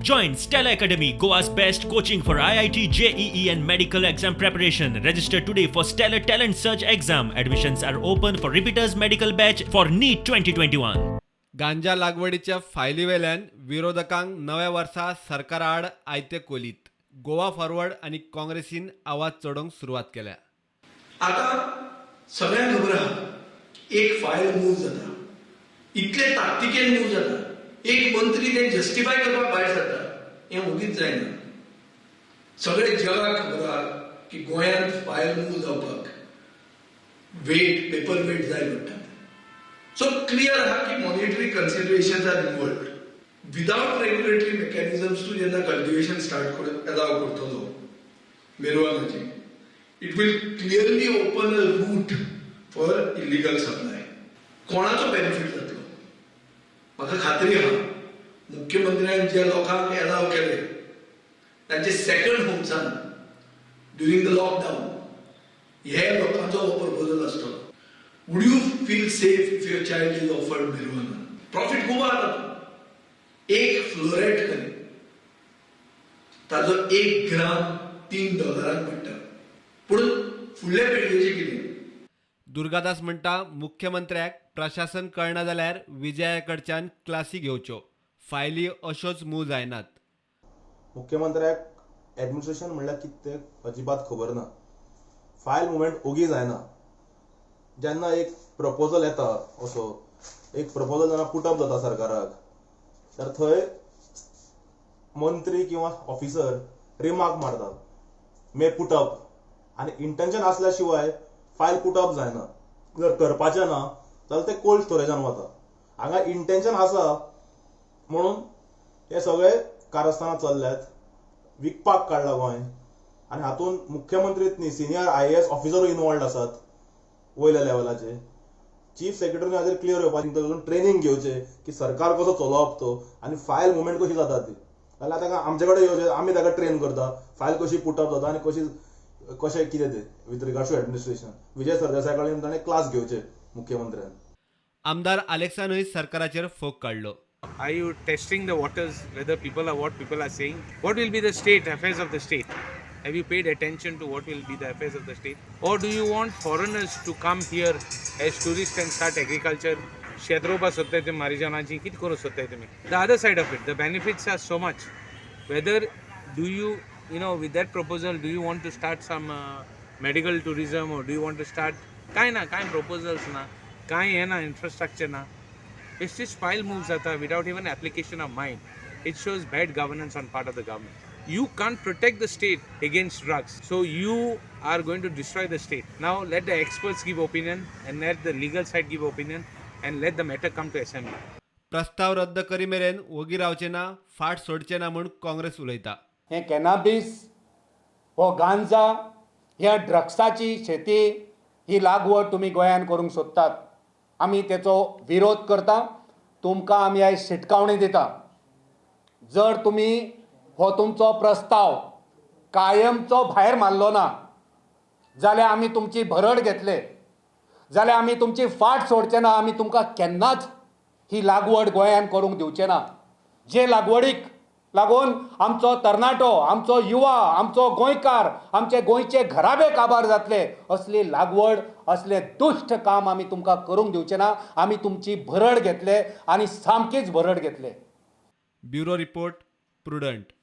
Join Stellar Academy, Goa's best coaching for IIT, JEE, and medical exam preparation. Register today for Stellar Talent Search exam. Admissions are open for repeaters medical batch for NEET 2021. गांजा लागवडीच्या फायलीवेल्यान विरोधकांक नव्या वर्सा सरकारा आड आयते कोलीत. Goa forward आनी काँग्रेसीन आवाज चडोवंक सुरवात केल्या. आता सगळ्यांक खबर आहा, एक फायल मूव जाता, इतले ताकतिकेन मूव जाता, एक मंत्री तें जस्टिफाय करपाक भायर सरता, हें ओगीच जायना. सगळे जगाक खबर आहा की गोंयांत फायल मूव जावपाक वेट, पेपर वेट जाय पडटा. सो क्लियर आहा की monetary considerations are involved. Without regulatory mechanisms तूं जेन्ना कल्टिवेशन स्टार्ट कर, एलाव करतलो मेरवानाची, it will clearly open a route for illegal supply. कोणाचो बेनिफीट जातलो? म्हाका खात्री आहा, मुख्यमंत्र्यान जे लोकांक एलाव केले तांचे सेकंड होम्सान ड्युरींग the lockdown, हे लोकांचो हो प्रपोजल आसतलो. Would you feel safe if your child is offered marijuana? Profit खूब आहा तातूंत. एक फ्लोरेट खंय, ताजो 1 ग्राम 3 डॉलरांक पडटा, पूण फुडल्या पिळगेचें कितें? दुर्गादास म्हणटा, मुख्यमंत्र्याक प्रशासन कळना जाल्यार विजया कडच्यान क्लासी घेवच्यो. फायली अश्योच मूव जायनात. मुख्यमंत्र्याक एडमिनिस्ट्रेशन म्हणल्यार कितें तें अजिबात खबर ना. फायल मुवमेंट ओगी जायना. जेन्ना एक प्रपोजल येता, असो एक प्रपोजल जेन्ना पुटअप जाता सरकाराक, तर थंय मंत्री किंवा ऑफिसर रिमार्क मारता, मे पुटअप, आनी इंटेन्शन आसल्या शिवाय फायल पुटअप जायना. जर करपाचें ना जाल्यार तें कोल्ड स्टोरेजान वता. हांगा इंटेन्शन आसा म्हणून हे सगळे कारस्थानां चल्ल्यात. विकपाक काडला गोंय आनी हातूंत मुख्यमंत्रीच न्ही, सिनियर आयएएस ऑफिसरूय इनवॉल्ड आसात वयल्या लेवलाचे. चीफ सेक्रेटरी हाजेर क्लियर येवपाक ट्रेनींग घेवचें की सरकार कसो चलोवप तो आनी फायल मुवमेंट कशी जाता ती. जाल्यार ताका आमचे कडेन येवचें, आमी ताका ट्रेन करता, फायल कशी पुटअप जाता आनी कशी कशें कितें तें with regard to administration. Vijay Sardesai कडेन ताणें क्लास घेवचे मुख्यमंत्र्यान. आमदार आलेक्सानूय सरकाराचेर फोग काडलो. Are you testing the waters, whether people are, what people are saying? What will be the state affairs of the state? Have you paid attention to what will be the affairs of the state? Or do you want foreigners to come here as tourists and start agriculture? शेत रोवपा सोदताय तुमी, मारिजनाची कितें करूंक सोदताय तुमी? The other side of it, the benefits are so much. Whether do you you know with that proposal, do you want to start some medical tourism or do you want to start? कांय ना, कांय proposals ना, कांय हें ना, infrastructure ना. It's just file moves जाता without even application of mind. It shows bad governance on part of the government. You can't protect the state against drugs. So you are going to destroy the state. Now let the experts give opinion and let the legal side give opinion and let the matter come to assembly. प्रस्ताव रद्द करी मेरेन वोगी रावचे ना, फाट सोडचे ना म्हूण काँग्रेस उलयता. हें कॅनाबीस हो गांजा, ह्या ड्रग्साची शेती, ही लागवड तुमी गोंयान करूंक सोदतात. आमी तेचो विरोध करता. तुमकां आमी आयज शिटकावणी दिता, जर तुमी हो तुमचो प्रस्ताव कायमचो भायर मारलो ना जाल्यार आमी तुमची भरड घेतले, जाल्यार आमी तुमची फाट सोडचे ना. आमी तुमकां केन्नाच ही लागवड गोंयान करूंक दिवचे ना. जे लागवडीक लागून आमचो तरणाटो, आमचो युवा, आमचो गोंयकार, आमचे गोंयचे घराबे काबार जातले, असली लागवड, असलें दुश्ट काम आमी तुमकां करूंक दिवचे ना. आमी तुमची भरड घेतले आनी सामकीच भरड घेतले. Bureau report, prudent.